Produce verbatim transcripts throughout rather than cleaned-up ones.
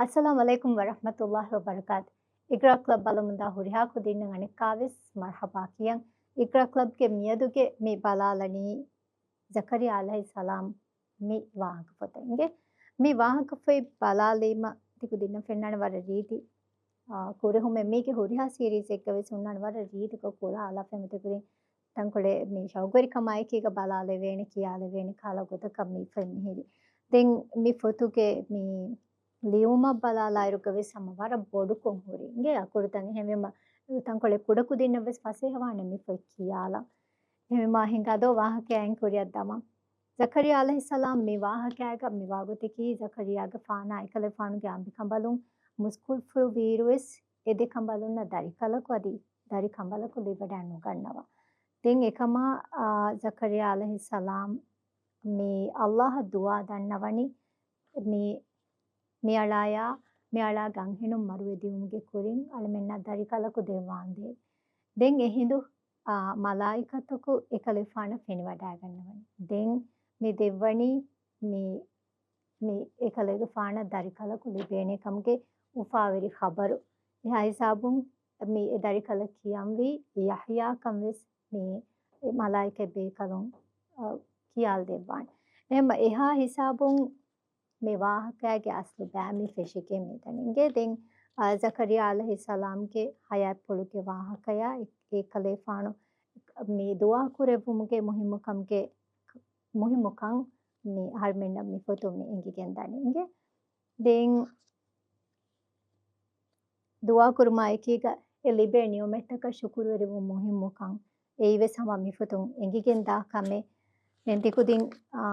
އައްސަލާމު ޢަލައިކުމް ވަރަޙްމަތުﷲި ވަބަރަކާތު. އިގްރާ ކްލަބް ބަލަމުންދާ ހުރިހާ ކުދިންނަށް އަނެއްކާވެސް މަރްޙަބާ ކިޔަން. އިގްރާ ކްލަބްގެ މިއަދުގެ މި ބަލާލަނީ ޒަކަރިޔާ ޢަލައިހިއްސަލާމް މި ވާހަކަފޮތަށް އިނގޭ. މި ވާހަކަފޮތް ބަލާލީމަ ތިކުދިންނަށް ފެންނާނެ ވަރަށް ރީތި، އާ، ކުރެހުމެއް. މީގެ ހުރިހާ ސީރީޒެއްގަ ވެސް ހުންނާނެ ވަރަށް ރީތިކޮށް ކުރާލާފަ. އެމަ ތިކުދިން ތަންކޮޅެއް މި ޝައުގުވެރިކަމާއެކީގަ ބަލާލެވޭނެ، ކިޔާލެވޭނެ ކަހަލަ ގޮތަކަށް މި ފޮތް މިހިރީ. ދެން މި ފޮތުގެ މި ލިޔުމަށް ބަލާލާއިރުގަ ވެސް ހަމަ ވަރަށް ބޮޑުކޮށް ހުރި އިނގޭ އަކުރުތައް. އެހެންވީމަ ތަންކޮޅެއް ކުޑަކުދިންނަށް ވެސް ފަސޭހަވާނެ މި ފޮތް ކިޔާލަން. އެހެންވީމަ ހިނގާދޯ ވާހަކައިން ކުރިއަށް ދަމަން. ޒަކަރިޔާ ޢަލައިހިއްސަލާމް މި ވާހަކައިގަ މި ވާގޮތަކީ ޒަކަރިޔާގެފާނާ އެކަލޭފާނުގެ އަނބިކަނބަލުން މުސްކުޅިފުޅު ވީއިރުވެސް އެ ދެ ކަނބަލުންނަށް ދަރިކަލަކު އަދި ދަރި ކަނބަލަކު ލިބިވަޑައި ނުގަންނަވާ. ދެން އެކަމާ، އާ، ޒަކަރިޔާ ޢަލައިހިއްސަލާމް މި ﷲ އަށް ދުޢާ ދަންނަވަނީ މި، މިއަޅާޔާ، މިއަޅާގެ އަންހެނުން މަރުވެދިޔުމުގެ ކުރިން އަޅަމެންނަށް ދަރިކަލަކު ދެއްވާނދޭ. ދެން އެ ހިނދު، އާ، މަލާއިކަތަކު އެކަލޭފާނަށް ފެނިވަޑައިގަންނަވަނީ. ދެން މި ދެއްވަނީ މި، މި އެކަލޭގެފާނަށް ދަރިކަލަކު ލިބޭނެ ކަމުގެ އުފާވެރި ޚަބަރު. އެހާ ހިސާބުން މި އެ ދަރިކަލަށް ކިޔަންވީ ޔަޙްޔާ ކަން ވެސް މި މަލާއިކަތް ބޭކަލުން، އަ، ކިޔާލަދެއްވާނެ. އެހެން އެހާ ހިސާބުން މި ވާހަކައިގެ އަސްލު ބައި މި ފެށިގެން މިތަން އިނގޭ. ދެން، އާ، ޒަކަރިޔާ ޢަލައިހިއްސަލާމްގެ ޙަޔާތްޕުޅުގެ ވާހަކަޔާ އެ، އެކަލޭފާނު މި ދުޢާ ކުރެއްވުމުގެ މުހިއްމުކަމުގެ، މުހިއްމުކަން މި އަހަރުމެންނަށް މި ފޮތުން މި އެނގިގެންދާނެ އިނގޭ. ދެން ދުޢާ ކުރުމާ އެކީގަ އެ ލިބޭ ނިޢުމަތްތަކަށް ޝުކުރުވެރިވުން މުހިއްމުކަން އެއީވެސް ހަމަ މި ފޮތުން އެނގިގެންދާ ކަމެއް. ދެން ތިކުދިން، އާ،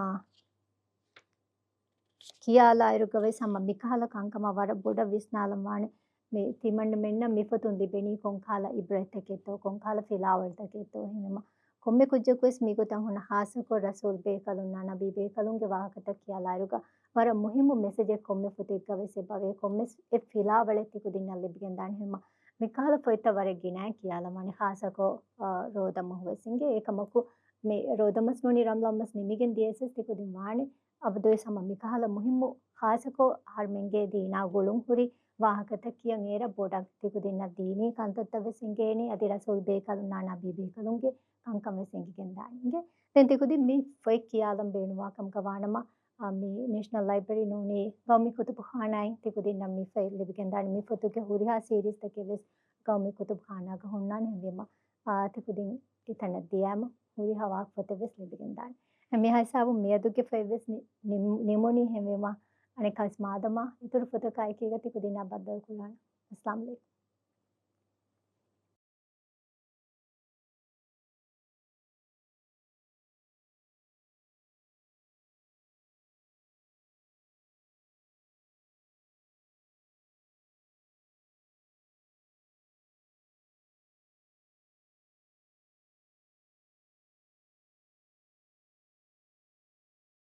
ކިޔާލާއިރުގަވެސް ހަމަ މިކަހަލަ ކަންކަމަށް ވަރަށް ބޮޑަށް ވިސްނާލަން ވާނެ. މި ތިމަންނަމެންނަށް މި ފޮތުން ލިބެނީ ކޮންކަހަލަ ޢިބްރަތްތަކެއްތޯ، ކޮންކަހަލަ ފިލާވަޅުތަކެއްތޯ. އެހެންވީމަ ކޮންމެ ކުއްޖަކުވެސް މިގޮތަށް ހުންނަ ޚާއްޞަކޮށް ރަސޫލް ބޭކަލުންނާ ނަބީ ބޭކަލުންގެ ވާހަކަތައް ކިޔާލާއިރުގަ ވަރަށް މުހިއްމު މެސެޖެއް ކޮންމެ ފޮތެއްގަވެސް އެބަވޭ. ކޮންމެސް އެއް ފިލާވަޅެއް ތިކުދިންނަށް ލިބިގެންދާނެ. އެހެންވީމަ މިކަހަލަ ފޮތްތައް ވަރަށް ގިނައިން ކިޔާލަން ވާނެ ޚާއްޞަކޮށް، އާ، ރޯދަމަހުވެސް އިނގޭ. އެކަމަކު މި ރޯދަމަސް ނޫނީ ރަމަޟާންމަސް ނިމިގެން ދިޔަސް ތިކުދިން ވާނެ. އަބަދުވެސް ހަމަ މިކަހަލަ މުހިއްމު ޚާއްޞަކޮށް އަހަރުމެންގެ ދީނާ ގުޅުން ހުރި ވާހަކަތައް ކިޔަން އޭރަށް ބޮޑަށް ތިކުދިންނަށް ދީނީ ކަންތައްތައް ވެސް އެނގޭނީ. އަދި ރަސޫލް ބޭކަލުންނާ ނަބީ ބޭކަލުންގެ ކަންކަން ވެސް އެނގިގެންދާނީ އިނގޭ. ދެން ތިކުދިން މި ފޮތް ކިޔާލަން ބޭނުންވާ ކަމުގަ ވާނަމަ، އާ، މި ނޭޝަނަލް ލައިބްރަރީ ނޫނީ ގައުމީ ކުތުބުޚާނާއިން ތިކުދިންނަށް މި ފޮތް ލިބިގެންދާނީ. މި ފޮތުގެ ހުރިހާ ސީރީޒްތަކެއް ވެސް ގައުމީ ކުތުބުޚާނާގަ ހުންނާނެ. އެހެންވީމަ، އާ، ތިކުދިން އެތަނަށް ދިޔައިމަ ހުރިހާ ވާހަކަފޮތެއް ވެސް ލިބިގެންދާނެ. މިހާ ހިސާބުން މިއަދުގެ ފޮތް ވެސް ނި-، ނިމް-، ނިމުނީ. އެހެންވީމަ އަނެއްކާވެސް މާދަމާ އިތުރު ފޮތަކާއެކީގަ ތިކުދިންނާ ބައްދަލުކުރާނަން. އައްސަލާމު ޢަލައިކުމް.